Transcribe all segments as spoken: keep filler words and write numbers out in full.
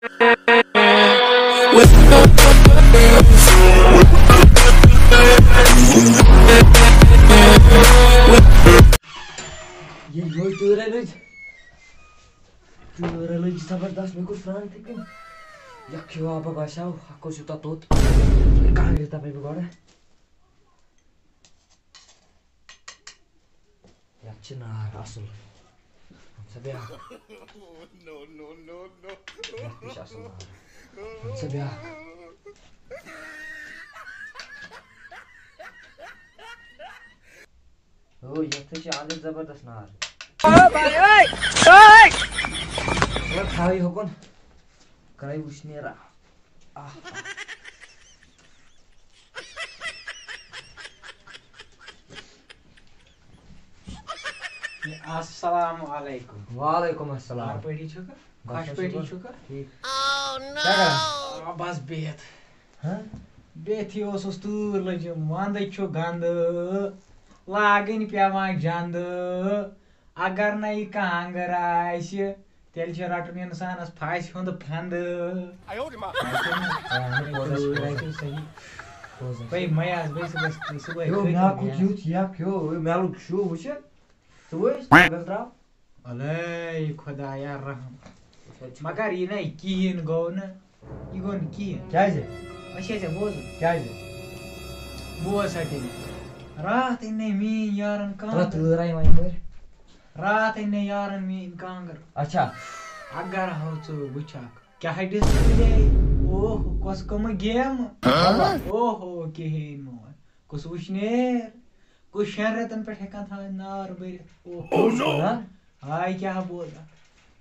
یہِ یِہوٚے ٹٲرَے لٔج۔ ٹٲرَے لٔج زبردست، مےٚ کوٚر سرٛان تہِ کٔمۍ۔ یَکھ ہیوٗ آبا باسیٛو، اَکھ اوس یوٗتاہ توٚت۔ کانٛگرِ دَبَے بہٕ گۄڈٕ۔ یَتھ چھِ نار اَصٕل۔ وٕچھ سا بیٛاکھ۔ No, no, no, no. یَتھ تہِ چھِ اَصٕل نار۔ وٕچھ سا بیٛاکھ۔ او، یَتھ تہِ چھِ اَلگ زبردست نار۔ مطلب، تھاوٕ یہِ ہُکُن۔ کَرَے وٕشنیر۔ آہ۔ السلام علیکم۔ وعلیکم السلام۔ کار پٲٹھی چھُکھا؟ بس خۄش پٲٹھی شُکر۔ چھُکھا؟ ٹھیٖک۔ کیٛاہ کران؟ آ، بس بِہِتھ۔ ہاں؟ بِہتھٕے اوسُس، تۭر لٔجِم، ونٛدٕ چھُ گنٛدٕ، لاگٕنۍ پٮ۪وان جنٛدٕ۔ اگر نہٕ یہِ کانٛگٕر آسہِ، تیٚلہِ چھُ رٹُن انسانس پھاسہِ ہُنٛد پھنٛدٕ۔ آ، پوٚز ہا چھُ، پوٚز ہا چھُ۔ صحیح۔ پوٚز ہا چھُ۔ بھائی، مےٚ آسہٕ، بہٕ صُبحس، صُبحٲے یو، کھٔتۍ مےٚ ہا مےٚ کوٚت آسہٕ۔ یُتھ یکھ، یو، مےٚ لوٚگ شُہ وٕچھِتھ۔ ژٕ وٕچھ، پاگل ترٛاو۔ اَلے خۄدایا رحم۔ اچھا، چھُ۔ مگر یہِ نَے کِہیٖنۍ گوٚو نہٕ، یہِ گوٚو نہٕ کِہیٖنۍ۔ کیٛازِ؟ أسۍ ٲسۍ ژےٚ بوزُن۔ کیٛازِ؟ بوز سا تیٚلہِ۔ راتھ أنۍ نَے میٛٲنۍ یارَن کانٛگٕر۔ ترٛا تۭر آیہِ وۄنۍ یَپٲرۍ۔ راتھ أنۍ نَے یارَن میٛٲنۍ کانٛگٕر۔ اچھا۔ اگر ہو ژٕ وٕچھکھ، کیٛاہ ڈسپلے، اوہ، کۄس کٕمہٕ گیمہٕ۔ ہاں؟ اوہ ہو، کِہیٖنۍ نہٕ وۄنۍ۔ کُس وٕشنیر، کُس شٮ۪ن رٮ۪تَن پٮ۪ٹھ ہٮ۪کان تھاوِتھ نار بٔرِتھ۔ اوہ، Oh no! ہاں؟ ہاے کیٛاہ بوزکھ،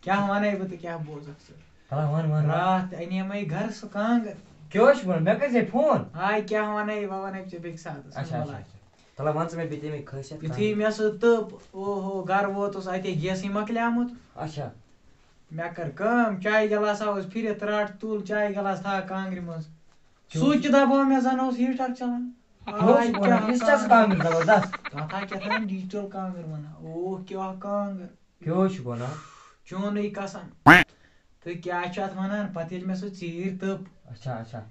کیٛاہ وَنَے بہٕ تہٕ کیٛاہ بوزکھ ژٕ۔ ہلا وَن، وَن، وَن۔ راتھ اَنے مَے گَرٕ سُہ کانٛگٕر۔ کیٛاہ اوس وَنان؟ مےٚ کٔرۍ زِ فون۔ ہاے کیٛاہ وَنَے، وَ وَنَے ژےٚ بیٚکہِ ساتَس، اچھا، وَلہٕ۔ اچھا، اچھا۔ تَلہ وَن ژٕ مےٚ بیٚیہِ تَمِچ خٲصیت یُتھُے کانٛگٕر۔ مےٚ سُہ تٔپ، اوہو، گَرٕ ووتُس، اَتے گیسٕے مۄکلیٛومُت۔ اچھا۔ مےٚ کٔر کٲم، چایہِ گِلاسا اوس پھِرِتھ، ترٛٹھ تُل چایہِ گِلاس تھاو کانٛگرِ منٛز۔ کیٛاہ اوس؟ سُچ دَبوو مےٚ، زَن اوس ہیٖٹَر چَلان۔ کیٛاہ اوس آے وَنان؟ کیٛاہ یُس ژےٚ سُہ کانٛگٕر؟ کانٛگٕر زَبردَست۔ تَتھ ہا کیٛاہ تام digital کانٛگٕر وَنان۔ اوہ، کیٛاہ کانٛگٕر۔ کیٛاہ اوس یہِ وَنان؟ چونٕے قسم۔ تہٕ کیٛاہ چھِ اَتھ وَنان؟ پَتہٕ ییٚلہِ مےٚ سُہ ژیٖرۍ تٔپ۔ اچھا، اچھا۔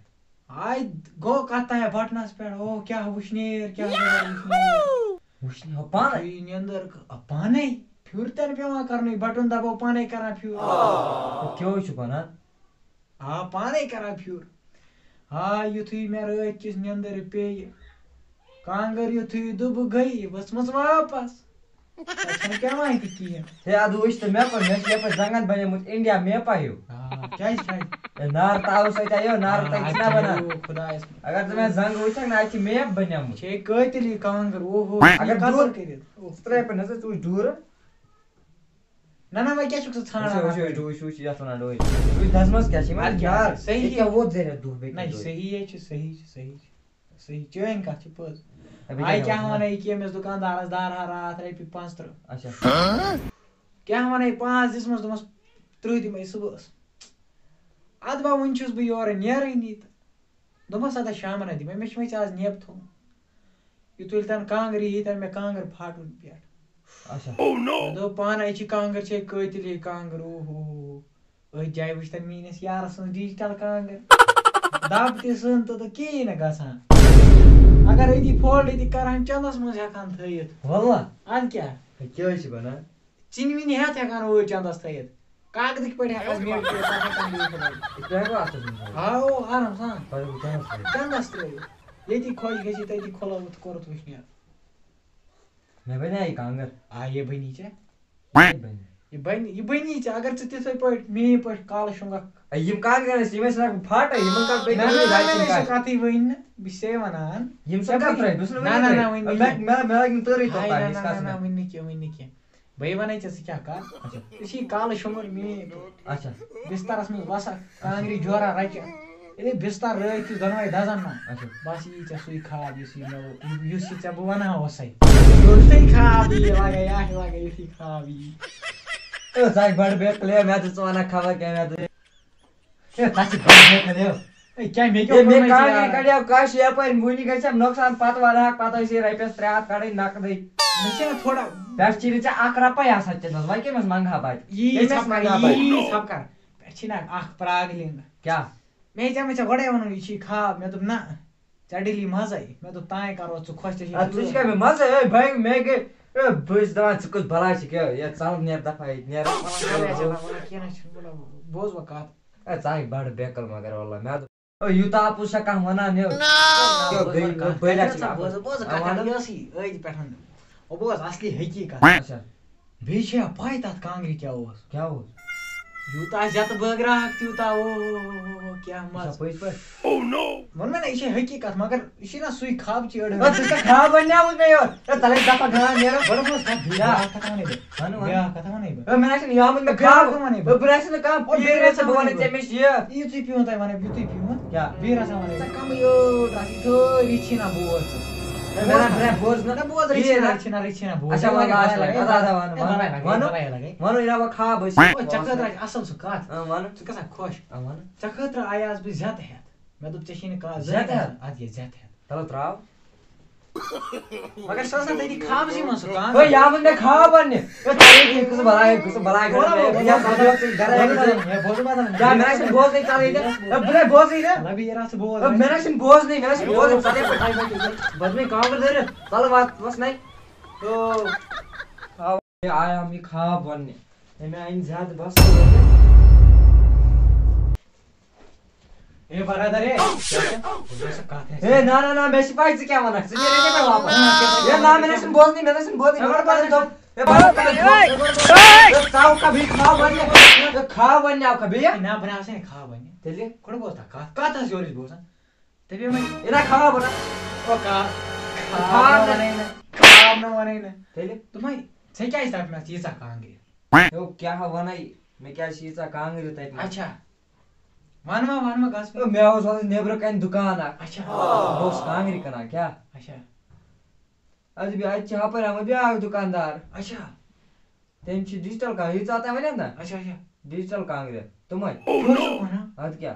آے گوٚو کَتھ تام بَٹنَس پٮ۪ٹھ، اوہ، کیٛاہ وٕشنیر، کیٛاہ زَبر وٕشنیر۔ وٕشنیر، ہُہ پانَے؟ یہِ نیٚنٛدٕر ک-، آ، پانَے۔ پھیُر تہِ نہٕ پٮ۪وان کَرنُے، بَٹُن دَباو پانَے کَران پھیُر۔ ہُہ کیٛاہ اوس یہِ وَنان؟ آ، پانَے کَران پھیُر۔ آ، یُتھُے مےٚ رٲتۍ کِژ نیٚنٛدٕر پیٚیہِ، کانٛگٕر یُتھُے دُبہٕ گٔیہِ، ؤژھمٕژ واپس۔ سۄ چھَنہٕ پٮ۪وان تہِ کِہیٖنۍ۔ ہے، اَدٕ وٕچھ تہٕ مےٚ پَے، مےٚ چھِ یَپٲرۍ زنٛگَن بَنیمٕژ India map ہیوٗ۔ آ، کیٛازِ چھَنہٕ؟ ہے، نار تاوٕ سۭتۍ آیو، نار آ، تَتہِ چھِنہ اَدٕ بَنان۔ یو خۄدایَس۔ اگر ژٕ مےٚ زنٛگ وٕچھَکھ نہ، اَتہِ چھِ map بَنیمٕژ۔ چھے قٲتِل یہِ کانٛگٕر، اوہو، اگر یہِ کَتھ دوٗر کٔرِتھ؟ اوہ۔ ژٕ ترٛٲے پَتہٕ نظر، ژٕ وٕچھ دوٗرٕ۔ نہ، نہ، وۄنۍ کیٛاہ چھُکھ ژٕ ژھانٛڈان وٕچھ، وٕچھ، اَتھ وٕچھ، منٛز؟ وٕچھ، وٕچھ، یَتھ وَنان ڈوٗنۍ۔ وٕچھ، دَزمَژ کیٛاہ چھِ یِمَن؟ اَدٕ کیٛاہ یار، چھِ؟ صحیح۔ یہِ کیٛاہ ووت زینَتھ دُہ بیٚیہِ نہ، کِنۍ یہِ دۄہہِ؟ صحیح ہے چھُ، صحیح چھُ، صحیح چھُ۔ صحیح، چٲنۍ کَتھ چھِ پٔز۔ اَدٕ بیٚیہِ آے کیٛاہ کیٛاہ وَنان؟ وَنَے ییٚکیٛاہ أمِس دُکاندارَس دَرہا راتھ رۄپیہِ پانٛژھ تٕرٛہ۔ اچھا۔ کیٛاہ وَنَے، پانٛژھ دِژمَس، دوٚپمَس، تٕرٛہ دِمَے صُبحَس۔ اَدٕ بہٕ وٕنہِ چھُس بہٕ یورٕ نیرٲنی تہٕ۔ دوٚپمَس، اَدٕ شامَن ہا دِمَے، مےٚ چھِ وۄنۍ ژےٚ آز نیب تھوٚومُت۔ یہِ تُلہِ تَن کانٛگرِ، یی تَن مےٚ کانٛگٕر پھاٹوٕنۍ پٮ۪ٹھ۔ اچھا۔ Oh no! مےٚ دوٚپ، پانَے چھِ کانٛگٕر، چھے قٲتِل یے کانٛگٕر، اوہ ہو ہو۔ أتھۍ جایہِ وٕچھ تَن میٛٲنِس یارٕ سٕنٛز digital کانٛگٕر۔ دَب تہِ سُن تہٕ، تہٕ کِہیٖنۍ نہٕ گژھان۔ اگر أتی folder تہِ کَرہَن، چَندَس منٛز ہٮ۪کہَن تھٲیِتھ۔ واللہ؟ اَدٕ کیٛاہ؟ ہے، کیٛاہ حظ چھِ بَنان؟ ژِنہِ وِنہِ ہٮ۪تھ ہٮ۪کان وٲج چندس تھٲیِتھ۔ کاغذٕکۍ پٲٹھۍ ہٮ۪کان میٖٹِتھ، تَتھ ہٮ۪کان بیٚیہِ کھُلٲوِتھ۔ یہِ تۄہہِ ہٮ۪کوا اَتھَس منٛز تھٲوِتھ؟ ہاو، آرام سان۔ تۄہہِ ہٮ۪کو چندس تھٲوِتھ۔ چندس ترٲوِتھ۔ ییٚتی خۄش گژھِ، تٔتی کھُلٲوِتھ تہٕ کوٚرُتھ وٕشنیر۔ مےٚ بَنے یہِ کانٛگٕر۔ آ، یہِ بَنی ژےٚ۔ یہِ بَنہِ۔ یہِ بَنہِ، یہِ بَنی ژےٚ، اگر ژٕ تِتھَے پٲٹھۍ میٛٲنۍ پٲٹھۍ کالہٕ شۄنٛگَکھ۔ اے، یِم کانٛگرِ اَنَس، یِم ٲسۍ رَٹھ پھاٹَے، یِمَن کَر نہ، بیٚیہِ نہ، کُنہِ نہ، جایہِ نہ، تِم نہ، یہِ چھِ کَتھ؟ کَتھٕے ؤنۍ نہٕ، بہٕ چھُسے وَنان۔ یِم سُہ کَتھ ترٛٲوِتھ؟ بہٕ چھُس نہٕ نہ، وٕنی نہ، نہ، ترٛٲوِتھ۔ وٕنہِ نہٕ مےٚ، کینٛہہ۔ مےٚ، مےٚ لَگہِ نہٕ تٲرٕے ہاے، توٚتام، نہ، یہِ چھِ نہ، کَتھ نہ، نہ، نہ، وٕنہِ نہٕ کینٛہہ، وٕنہِ نہٕ کینٛہہ۔ بہٕ وَنے ژےٚ، ژٕ کیٛاہ کَر؟ اچھا۔ ژٕ چھِ یہِ کالہٕ شۄنٛگُن میٛٲنۍ پٲٹھۍ۔ اچھا۔ بِستَرَس منٛز وَسَکھ، کانٛگرِ جورا رَچَکھ۔ ییٚلہِ بِستَر رٲوِتھ چھُس دۄنوَے دَزَن نہ۔ اچھا۔ بَس یی ژےٚ سُے خواب، یُس یہِ مےٚ ووٚن، یُس یہِ ژےٚ بہٕ وَنہٕ ہا اوسَے۔ یُتھُے خواب یی لَگَے، آہہِ لَگَے، یُتھُے خواب یی۔ اے، ژٕ آکھ بَڑٕ بے کلیر، مےٚ تہِ ژٕ وَنان خبر کیٛاہ مےٚ تہِ۔ ہے، تَتھ چھِ گۄڈٕ مےٚ کَریو۔ ہے، کیٛاہ مےٚ کیٛاہ ہے، مےٚ کوٚرمَے کانٛگرِ ژےٚ؟ کَڑیو کَش یَپٲرۍ، وٕنہِ گژھِ ہا نۄقصان، پَتہٕ وَنہٕ ہاکھ، پَتہٕ ٲسی رۄپیَس ترٛےٚ ہَتھ کَڑٕنۍ نَقدٕے۔ مےٚ چھےٚ نہ تھوڑا پٮ۪ٹھ چیٖرِ ژےٚ اَکھ رۄپَے آسان چِنَس، وۄنۍ کٔمِس منٛگہٕ ہا بہٕ اَتہِ؟ یی کٔمِس ژھۄپہٕ کَر، منٛگہٕ ہا بہٕ اَتہِ؟ یی ژھۄپہٕ کَر۔ چھِ نہ اکھ پراگلِنگ۔ کیٛاہ؟ مےٚ ژےٚ مےٚ ژےٚ گۄڈَے ووٚنُم، یہِ چھی خواب۔ مےٚ دوٚپ، نہ، ژےٚ ڈٕلی مَزَے۔ مےٚ دوٚپ، تانۍ کَرو ژٕ خۄش، ژےٚ چھے اَدٕ ژٕ چھِ کیٛاہ مےٚ مَزَے؟ اے بھائی، مےٚ گٔے، اے بہٕ چھُس دَپان، ژٕ کُس بَلاے چھِ کیٛاہ؟ یا ژَل نیر دَفا ییٚتہِ، نیر۔ وَلہٕ، وَلہٕ، وَلہٕ، کینٛہہ نہ چھُنہٕ، وَلہٕ، بوز وۄنۍ کَتھ۔ اے ژٕ آیہِ بَڑٕ بے عقل مگر، واللہ، مےٚ دوٚپ، اے یوٗتاہ اَپُز چھا کانٛہہ وَنان یہِ؟ کیٛاہ گٔے؟ بوز وۄنۍ کَتھ۔ بٔلۍ ہا چھِ ژٕ بوز، بوز آ، کَتھ، وَن۔ یہِ ٲسٕے أدۍ پٮ۪ٹھ۔ او بوز، اَصلی حقیٖقت۔ اچھا۔ بیٚیہِ چھےٚ پَے تَتھ کانٛگرِ کیٛاہ اوس؟ کیٛاہ اوس؟ یوٗتاہ زیادٕ بٲگراہَکھ، تیوٗتاہ، او، او، او، او، کیٛاہ یہِ چھا مَزٕ۔ پٔزۍ پٲٹھۍ؟ ووٚن مےٚ نہ، یہِ چھےٚ حقیٖقت، مگر یہِ چھِنہ سُے خواب چی أڑ۔ اَدٕ ژٕ چھا خواب وَننہِ آمُت مےٚ یورٕ؟ ہے، تَلے دَپَکھ گام نیرو۔ گۄڈٕ بوز کَتھ، بیٚیہِ کیٛاہ؟ بیٛاکھ کَتھ وَنَے بہٕ۔ وَن، وَن۔ بیٛاکھ کَتھ وَنَے بہٕ۔ ہے، مےٚ نہ چھُنہٕ یہِ آمُت مےٚ بیٛاکھ خواب۔ کَتھ وَنَے بہٕ۔ ہے، بہٕ نہ چھُس نہٕ کانٛہہ او، بیٚیہِ پیٖر کَتھ ژےٚ بہٕ وَنَے وَنَے بہٕ۔ ژےٚ مےٚ چھِ یہِ۔ یِتُے پیوٗنٛت تۄہہِ وَنَے، یِتُے پیوٗنٛت۔ کیٛاہ؟ بیٚیہِ رَژھا وَنَے بہٕ۔ یِتُے پیوٗنٛت، یہِ چھی نہ بوز ژٕ۔ ہے، مےٚ نہ، مےٚ نہ بوز نہ۔ نہ بوز، یہِ رٔچھی نہ، نہ۔ رٔچھی نہ بوز۔ اچھا، وَلہٕ last لَگہِ۔ اَدٕ، اَدٕ، وَن، ہے، وَن۔ بَلاے لَگہِ، وَنو۔ بَلاے لَگہِ۔ وَنو، یہِ رَوا خواب أسۍ۔ او، ژےٚ خٲطرٕ آسہِ اَصٕل سُہ کَتھ۔ اۭں، وَنہٕ۔ ژٕ گژھکھ خۄش۔ اۭں، وَنہٕ۔ ژےٚ خٲطرٕ آیاس بہٕ زیتہٕ ہٮ۪تھ۔ مےٚ دوٚپ، ژےٚ چھی نہٕ کانٛہہ زیتہٕ زیتہٕ ہٮ۪تھ؟ اَدٕ کیٛاہ زیتہٕ ہٮ۪تھ؟ تَلہٕ ترٛاو۔ مگر سۄ ٲس نہ تٔتی خوابسٕے منٛز سۄ کانٛگٕر۔ ہے، یہِ آو نہٕ مےٚ خواب وَننہِ۔ ہے، ژٕ ییٚتہِ یہِ کُس بَلاے، کُس بَلاے گژھان؟ ہے، یہِ ہسا چھُ گرٕ ہے، بوزُن، ہے، بوزُن، بوزُن۔ کیٛاہ مےٚ نہ چھُنہٕ بوزنٕے، ژَلٕے نہٕ۔ ہے، بہٕ نَے بوزٕے نہٕ۔ نبی، یہِ رَژھ بوز۔ ہے، مےٚ نہ چھُنہٕ بوزنٕے، مےٚ نہ چھُنہٕ بوزنٕے، ژَلٕے پَتہٕ۔ بہٕ نَے کانٛگٕر دٲرِتھ، ژَلہٕ وَتھ، وَس نَے۔ او۔ آو، ہے، آیام یہِ خواب وَننہِ۔ ہے، مےٚ اَنہِ زیادٕ بَس۔ A Brother, A. کیٛاہ چھِ؟ بہٕ چھُس کَتھ ہٮ۪تھ۔ اے، نہ، نہ، نہ، مےٚ چھِ پَے ژٕ کیٛاہ وَنَکھ۔ ژٕ نیرِ ییٚتہِ پٮ۪ٹھ واپَس۔ نہ، کیٛاہ اے، نہ، مےٚ نہ چھُنہٕ بوزنٕے، مےٚ نہ چھُنہٕ بوزنٕے۔ ژےٚ مےٚ کوٚر پَنُن دۄہ۔ A, bus, bus, bus. A, ژٕ آوُکھا بیٚیہِ کھاو وَننہِ؟ اے، کھاو وَننہِ آوُکھا بیٚیہِ؟ اے، نہ، بہٕ نہ آسہٕ ہے کھاو وَننہِ۔ تیٚلہِ؟ گۄڈٕ بوز تَتھ کَتھ۔ کَتھ ٲس یورٕ أسۍ بوزان؟ دَپے وۄنۍ۔ اے، نہ، کھاو وَنان۔ او، کا-، کھاو کھاو نہ نہ۔ وَنَے نہ، کھاو نہ وَنَے نہ۔ تیٚلہِ؟ دوٚپمَے، ژےٚ کیٛازِ تَتھ منٛز ییٖژاہ کانٛگرِ؟ یو، کیٛاہ وَنَے؟ مےٚ کیٛازِ چھِ ییٖژاہ کانٛگرِ تَتہِ منٛز؟ اچھا۔ وَن وۄنۍ، وَن وۄنۍ، گژھ وۄنۍ۔ ہے، مےٚ اوس آز نیٚبرٕ کَنہِ دُکان اَکھ۔ اچھا۔ بہٕ اوسُس کانٛگرِ کٕنان، کیٛاہ؟ اچھا۔ اَدٕ بیٚیہِ اَتہِ چھِ ہُپٲرۍ آمُت بیٛاکھ دُکاندار۔ اچھا۔ تٔمۍ چھِ ڈِجٹَل کانٛگرِ، ییٖژاہ تۄہہِ وَنیو نہ؟ اچھا، اچھا۔ ڈِجٹَل کانٛگرِ، تِمَے۔ کیٛاہ اوسُکھ وَنان؟ اَدٕ کیٛاہ؟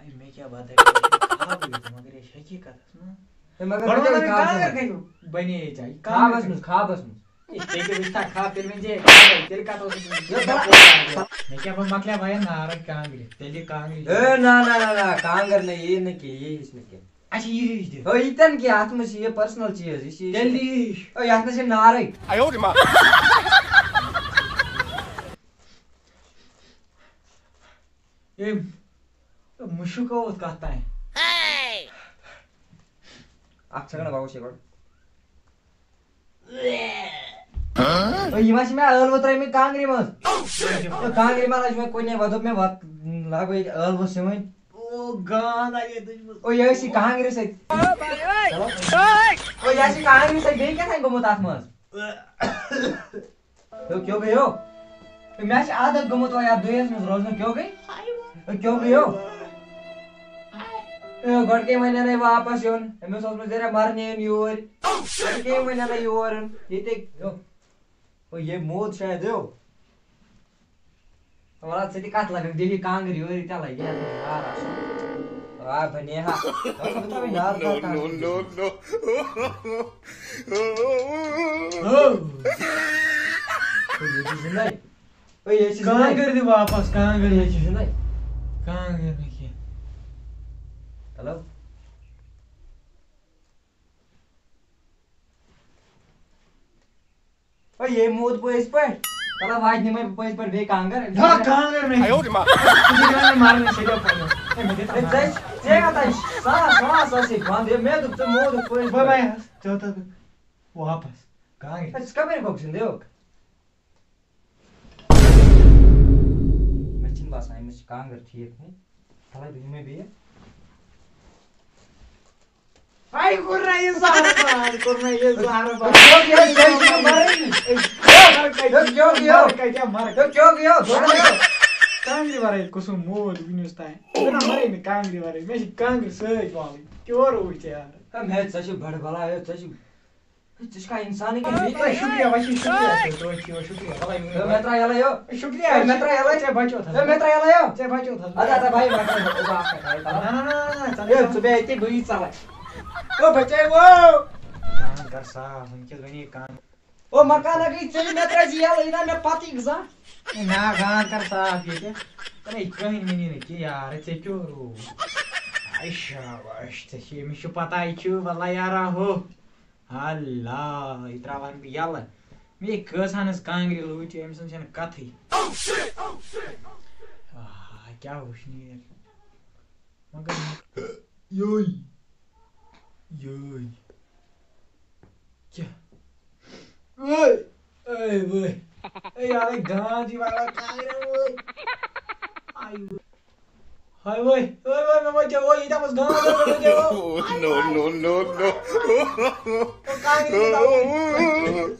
اَے، مےٚ کیٛاہ بَدل، مےٚ چھُ خوابٕے یوت، مگر یہِ چھِ حقیٖقتَس منٛز۔ ہے، مگر گۄڈٕ بہٕ وَن کیٛاہ تہٕ مےٚ، خوابَس کانٛگٕر منٛز؟ کَتہِ بَنے یہِ ژےٚ؟ یہِ کانٛگٕر خوابَس کَتہِ؟ منٛز، خوابَس منٛز۔ ہے، تیٚلہِ وٕچھ تَتھ خواب، تیٚلہِ ؤنۍ زِ یہِ کَتہِ، تیٚلہِ کَتہِ اوس یہِ؟ یہِ کَپٲرۍ آو؟ مےٚ کیٛاہ، بہٕ مۄکلیٛاو وۄنۍ نارَے کانٛگرِ، تیٚلہِ کانٛگرِ۔ اے، نہ، نہ، نہ، نہ، کانٛگٕر نہٕ، یہِ نہٕ کینٛہہ، یہِ ہیٚچھ نہٕ کینٛہہ۔ اچھا، یہِ ہیٚچھ دِ۔ ہے، یہِ تہِ نہٕ کینٛہہ، اَتھ منٛز چھِ یہِ personal چیٖز، یہِ چھِ، یہِ چھِ، تیٚلہِ یہِ ہیٚچھ۔ ہے، یَتھ نہ چھِ نارٕے۔ اے، مُشُک آوُت کَتھ تام۔ اَکھ second، بہٕ وٕچھِ گۄڈٕ۔ ہے، یہِ ما چھِ مےٚ ٲلوٕ ترٛٲومٕتۍ کانٛگرِ منٛز؟ ہے، کانٛگرِ ما لَجہِ مےٚ کُنے؟ وۄنۍ دوٚپ مےٚ، وۄنۍ لاگو ییٚتہِ ٲلوٕ سِوٕنۍ۔ او، گانٛد آیہِ ییٚتہِ تُجمٕژ۔ او، یہِ ٲسی کانٛگرِ سۭتۍ۔ چلو۔ او، یہِ آسہِ کانٛگرِ سۭتۍ، بیٚیہِ کیٛاہ تام گوٚمُت اَتھ منٛز؟ تو کیوں گئے ہو؟ مےٚ چھِ عادت گوٚمُت وۄنۍ یَتھ دُنیاہَس منٛز روزنُک، کیوں گٔے؟ تو کیوں گٔے ہو؟ اے، گۄڈٕ کٔمۍ وَنیٛاے واپَس یُن؟ أمِس اوس مےٚ ذرا مَرنہِ یُن یوٗرۍ۔ گۄڈٕ کٔمۍ وَنیٛاے یور یُن؟ ییٚتہِ، یو۔ او، یہِ موٗد شاید، یو۔ وَلہٕ ژٕ تہِ کَتھ لَگَکھ، دِلی کانٛگٕر یورٕ تہِ لَگہِ، یَتھ منٛز نار آسُن۔ آ، بَنے ہا۔ دَپان بہٕ ترٛاوٕ نار، نار، نار۔ ہو۔ ہے، یہِ چھِ زِندَے۔ ہے، یہِ چھِ زِندَے۔ کانٛگٕر دِ واپَس، کانٛگٕر۔ ہے، یہِ چھِ زِندَے۔ کانٛگٕر نہٕ کینٛہہ۔ ہیلو۔ ہے، ییٚمۍ موٗد پٔزۍ پٲٹھۍ۔ تَلہ واتہِ نِمَے بہٕ پٔزۍ پٲٹھۍ بیٚیہِ کانٛگٕر۔ نہ، کانٛگٕر نہٕ۔ آیو ری ماں۔ ژٕ دِ مےٚ مَرنہٕ، ژےٚ کیٛاہ پَرُن؟ ہے، مےٚ دِ ہے، ژےٚ، ژےٚ کَتھ آیہِ ساس، ساس آسہِ بنٛد؟ ہے، مےٚ دوٚپ، ژےٚ موٗدُکھ پٔزۍ بہٕ پٲٹھۍ۔ بَے آس، ژےٚ وَتھ واپَس کانٛگٕر۔ ہے، ژٕ کَپٲرۍ گوٚکھ زِندٕ یوٚک؟ مےٚ چھِنہٕ باسان أمِس چھِ کانٛگٕر ٹھیٖک کینٛہہ۔ تَلَے بہٕ نِمَے بیٚیہِ۔ ہاے، کوٚر نہ یہِ زہرٕ بار، کوٚر نہ یہِ زہرٕ بار۔ ہے، کیٛاہ گٔیو؟ ہے، کیٛاہ گٔیو؟ مَرٕ کَتہِ، مَرٕ کَتہِ؟ ہے، کیٛاہ گٔیو؟ ہے، کیٛاہ گٔیو؟ کانٛگرِ وَرٲے کُسُم موٗد وٕنیُس تام؟ بہٕ نہ مَرے نہٕ کانٛگرِ وَرٲے، مےٚ چھِ کانٛگرِ سۭتۍ والٕنۍ۔ کیٛاہ روٗد ژےٚ یارٕ؟ ہے، مےٚ ژےٚ چھِ بڑٕ بلاے، ہے، ژےٚ چھِ ژٕ چھُکھا اِنسانٕے کِنہٕ بیٚیہِ کیٛاہ؟ شُکریہ، وۄنۍ چھُ شُکریہ، تۄہہِ چھُ یِوان شُکریہ۔ وَلہٕ یہِ ہے، مےٚ ترٛاو یَلَے یو۔ شُکریہ، ہے، مےٚ ترٛاو یَلَے۔ ژےٚ بچوتھ حظ۔ ہے، مےٚ ترٛاو یَلَے یو۔ ژےٚ بچوتھ حظ۔ اَدٕ، اَدٕ، بھائی، مےٚ ترٛاو یَلَے۔ نہ، نہ، نہ، نہ، ژٕ ہے، نہ۔ ژٕ بیٚہہ أتی، بہٕ یی ژَلَے۔ او، بچے وو۔ کانٛہہ کر صاف، وٕنکٮ۪س بَنے کانٛہہ۔ او مکان اگے ژےٚ مےٚ ترٛٲے زِ یَلہٕ، یہِ نا مےٚ پَتہٕ یِکھ زانٛہہ۔ ہے نا، گانٛد کر صاف ییٚتہِ۔ تَلے کٕہٕنۍ ؤنی نہٕ کہِ یارٕ، ژےٚ کیُتھ روٗد؟ اے شاباش، ژےٚ چھِ، أمِس چھُ پَتہ، یہِ چھُ واللہ یارا ہُہ۔ اللہ، یہِ ترٛاوان بہٕ یَلہٕ۔ مےٚ کۭژہَن ہٕنٛز کانٛگرِ لوٗٹہِ، أمۍ سٕنٛز چھَنہٕ کَتھٕے۔ آہ، کیٛاہ وٕچھنہِ یہِ؟ مگر یوے۔ یوے۔ کیٛاہ؟ وٲے۔ اے وٲے۔ اے یارے گانٛد یہِ واے واے کانٛگرٮ۪ن وٲے۔ آے وٲے۔ ہاے وٲے۔ وٲے وٲے، مےٚ وٲے کیٛاہ وٲے، ییٖتیٛاہ منٛز گانٛد وٲے، مےٚ وٲے کیٛاہ وٲے۔ Oh, no, no, no, no. او کانٛگرِ یہِ تھاوُن۔